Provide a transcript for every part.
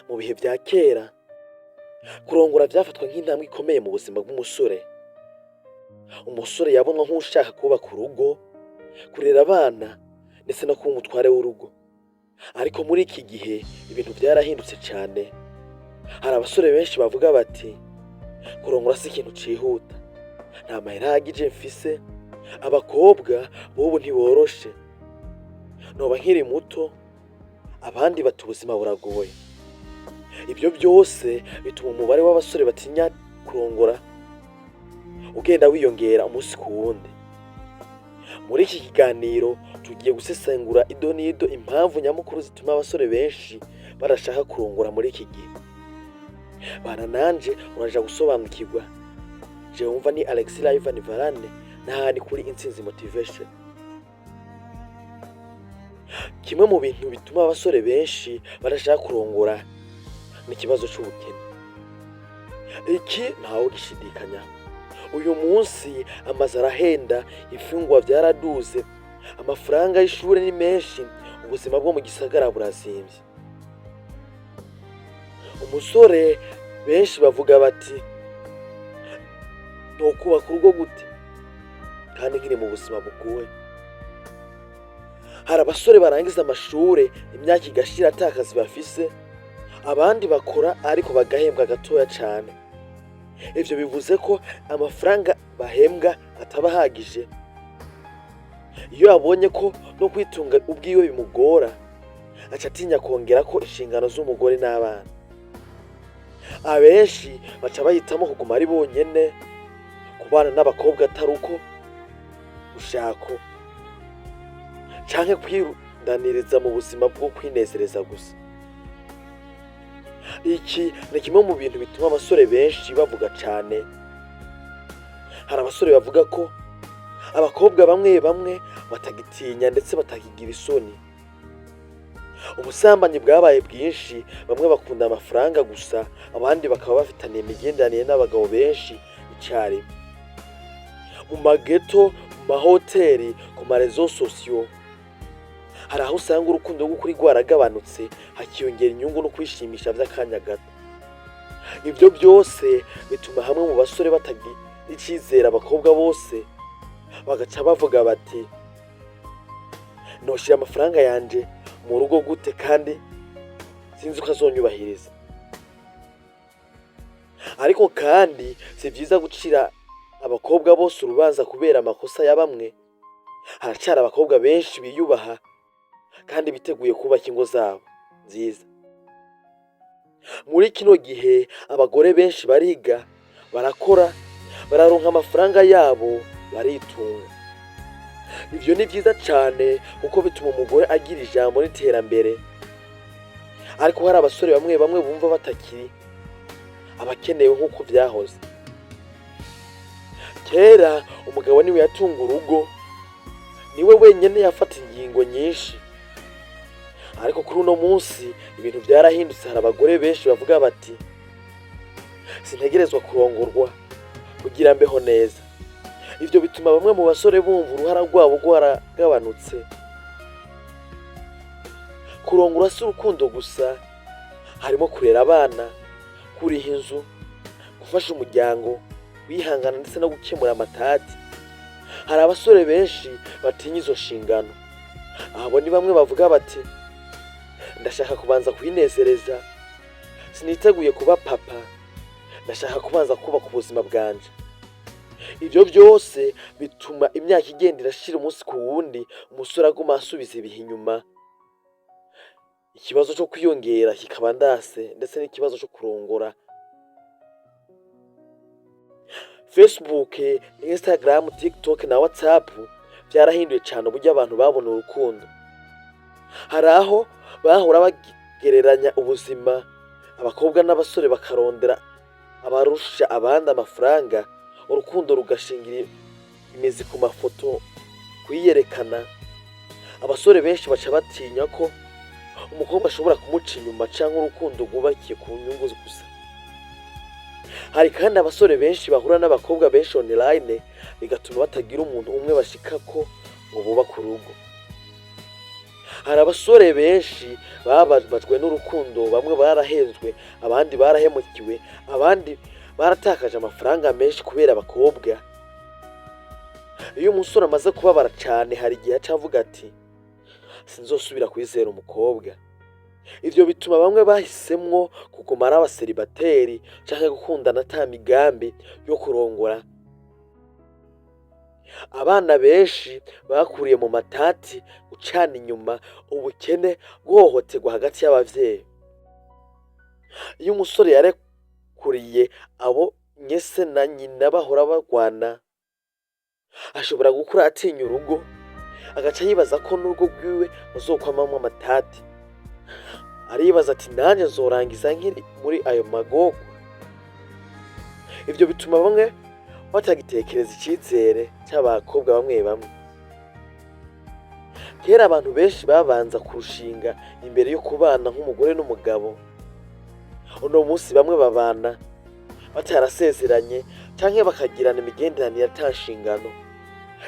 Mu bihe vya kera, kurongora vyafatwa nk'intambwe ikomeye mu buzima bw'umusore. Umusore yabonwa nk'ushaka kubaka urugo, kurera abana ndetse no kuba umutware w'urugo. Ariko muri iki gihe ibintu vyarahindutse cane. Hari abasore benshi bavuga bati: "Kurongora si ikintu cihuta, nta mahera ahagije mfise, abakobwa b'ubu ntiboroshe, noba nkiri muto." Abandi bati: "Ubuzima buragoye." Ibyo byose bituma umubare w'abasore batinya kurongora ugenda wiyongera umunsi ku wundi. Muri iki kiganiro tugiye gusesengura ido n'ido impamvu nyamukuru zituma abasore benshi badashaka kurongora muri iki gihe. Bana nanje uraja gusobanukirwa. Je wumva ni Alexis Ivan Varane, n'ahandi kuri Intsinzi Motivation. Kimwe mu bintu bituma abasore benshi badashaka kurongora ni ikibazo c'ubukene. Iki ntawe ugishidikanya. Uyu munsi amazu arahenda, imfungurwa vyaraduze, amafaranga y'ishure ni menshi, ubuzima bwo mu gisagara burazimvye. Umusore benshi bavuga bati: "Nokubaka urugo gute kandi nkiri mu buzima bugoye?" Hari abasore barangiza amashure, imyaka igashira ata kazi bafise, abandi bakora ariko bagahembwa gatoya cane. Ivyo bivuze ko amafaranga bahembwa ataba ahagije. Iyo abonye ko no kwitunga ubwiwe bimugora, aca atinya kongerako inshingano z'umugore n'abana. Abenshi baca bahitamo kuguma ari bonyene, kubana n'abakobwa atari uko ushako, canke kwidaniriza mu buzima bwo kwinezereza gusa. Iki ni kimwe mu bintu bituma abasore benshi bavuga cane. Hari abasore bavuga ko abakobwa bamwe bamwe batagitinya ndetse batakigira isoni. Ubusambanyi bwabaye bwinshi, bamwe bakunda amafaranga gusa, abandi bakaba bafitaniye imigenderanire n'abagabo benshi icarimwe. Mu mageto, mu mahoteli, ku ma réseaux sociaux, hari aho usanga urukundo rw'ukuri rwaragabanutse, hakiyongera inyungu no kwishimisha vy'akanya gato. Ivyo byose bituma hamwe mu basore batagira icizere abakobwa bose, bagaca bavuga bati: "Noshira amafaranga yanje mu rugo gute kandi sinzi ko azonyubahiriza?" Ariko kandi si vyiza gucira abakobwa bose urubanza kubera amakosa ya bamwe. Haracari abakobwa benshi biyubaha kandi biteguye kubaka ingo zabo nziza. Muri kino gihe abagore benshi bariga, barakora, bararonka amafaranga yabo, baritunga. Ivyo ni vyiza cane kuko bituma umugore agira ijambo n'iterambere. Ariko hari abasore bamwe bamwe bumva batakiri abakenewe nk'uko vyahoze kera. Umugabo niwe yatunga urugo, niwe wenyene yafata ingingo nyinshi. Ariko kuri uno munsi ibintu vyarahindutse. Hari abagore benshi bavuga bati: "Sintegerezwa kurongorwa kugira mbeho neza." Ivyo bituma bamwe mu basore bumva uruhara rwabo rwaragabanutse. Kurongora si urukundo gusa, harimo kurera abana, kuriha inzu, gufasha umuryango, wihangana ndetse no gukemura amatati. Hari abasore benshi batinya izo nshingano. Abo ni bamwe bavuga bati: "Ndashaka kubanza kwinezereza, siniteguye kuba papa, ndashaka kubanza kubaka ubuzima bwanje." Ivyo vyose bituma imyaka igenda irashira umunsi ku wundi, umusore aguma asubiza ibihe inyuma, ikibazo co kwiyongera kikaba ndase, ndetse n'ikibazo co kurongora. Facebook, Instagram, TikTok na WhatsApp vyarahinduye cane uburyo abantu babona urukundo. Hari aho bahora bagereranya ubuzima, abakobwa n'abasore bakarondera abarusha abandi amafaranga, urukundo rugashingira imizi ku mafoto, kwiyerekana. Abasore benshi baca batinya ko umukobwa ashobora kumuca inyuma canke urukundo rwubakiye ku nyungu gusa. Hari kandi abasore benshi bahura n'abakobwa benshi online, bigatuma batagira umuntu umwe bashikako ngo bubake urugo. Hari Hari abasore benshi bababajwe n'urukundo, bamwe barahenzwe, abandi barahemukiwe, abandi baratakaje amafaranga menshi kubera abakobwa. Iyo umusore amaze kubabara cane, hari igihe aca avuga ati: "Sinzosubira kwizera umukobwa." Ivyo bituma bamwe bahisemwo kuguma ari abaseribateri canke gukundana ata migambi yo kurongora. Abana benshi bakuriye mu matati, gucana inyuma, ubukene, guhohoterwa hagati y'abavyeyi. Iyo umusore yarekuriye abo nyese na nyina bahora bagwana, ashobora gukura atinya urugo, agaca yibaza ko n'urugo rwiwe ruzokwamamwo amatati. Aribaza ati: "Nanje nzorangiza nkiri muri ayo magorwa." Ivyo bituma bamwe batagitekereza icizere c'abakobwa bamwe bamwe. Kera abantu benshi babanza kurushinga imbere yo kubana nk'umugore n'umugabo. Uno munsi bamwe babana batarasezeranye canke bakagirana imigenderanire ata nshingano.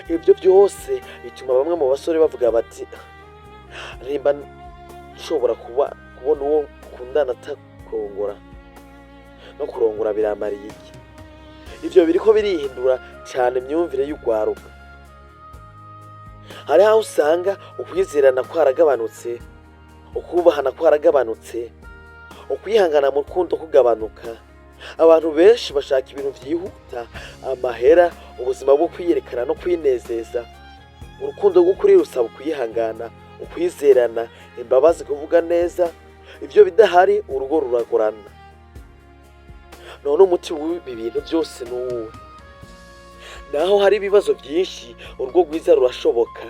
Ivyo vyose bituma bamwe mu basore bavuga bati: "Nimba nshobora kuba kubona uwo ukundana atakurongora, no kurongora biramariye iki?" Ivyo biriko birihindura cane imyumvire y'urwaruka. Hariho aho usanga ukwizerana kwaragabanutse, ukubahana kwaragabanutse, ukwihangana mu rukundo kugabanuka. Abantu benshi bashaka ibintu vyihuta, amahera, ubuzima bwo kwiyerekana no kwinezeza. Urukundo rw'ukuri rusaba ukwihangana, ukwizerana, imbabazi, kuvuga neza. Ivyo bidahari, urugo ruragorana. None umuti w'ibi bintu byose ni uwuhe? Naho hari ibibazo byinshi, urugo rwiza rurashoboka.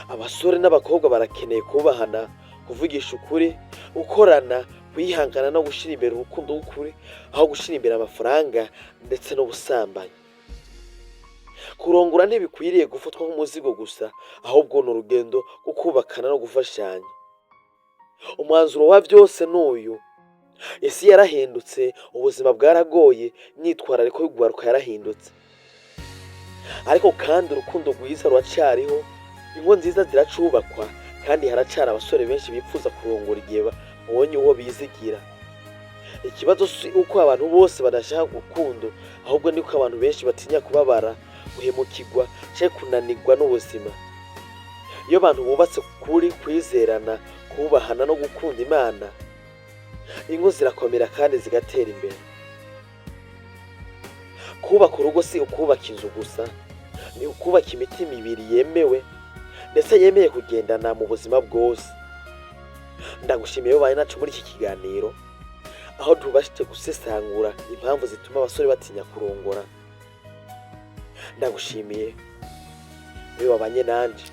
Abasore n'abakobwa barakeneye kubahana, kuvugisha ukuri, gukorana, kwihangana no gushyira imbere urukundo rw'ukuri aho gushyira imbere amafaranga ndetse n'ubusambanyi. Kurongora ntibikwiriye gufatwa nk'umuzigo gusa, ahubwo ni urugendo rwo kubakana no gufashanya. Umwanzuro wa byose ni uyu: isi yarahindutse, ubuzima bwaragoye, imyitwarariko y'urwaruka yarahindutse, ariko kandi urukundo rwiza ruracariho, ingo nziza ziracubakwa, kandi haracari abasore benshi bifuza kurongora igihe babonye uwo bizigira. Ikibazo si uko abantu bose badashaka urukundo, ahubwo ni uko abantu benshi batinya kubabara, guhemukirwa canke kunanirwa n'ubuzima. Iyo abantu bubatse kuri kwizerana, kubahana no gukunda Imana, ingo zirakomera kandi zigatera imbere. Kubaka urugo si ukubaka inzu gusa, ni ukubaka imitima ibiri yemewe ndetse yemeye kugendana mu buzima bwose. Ndagushimiye ubaye nacu muri iki kiganiro, aho tubashije gusesangura impamvu zituma abasore batinya kurongora. Ndagushimiye iyo wabanye nanje.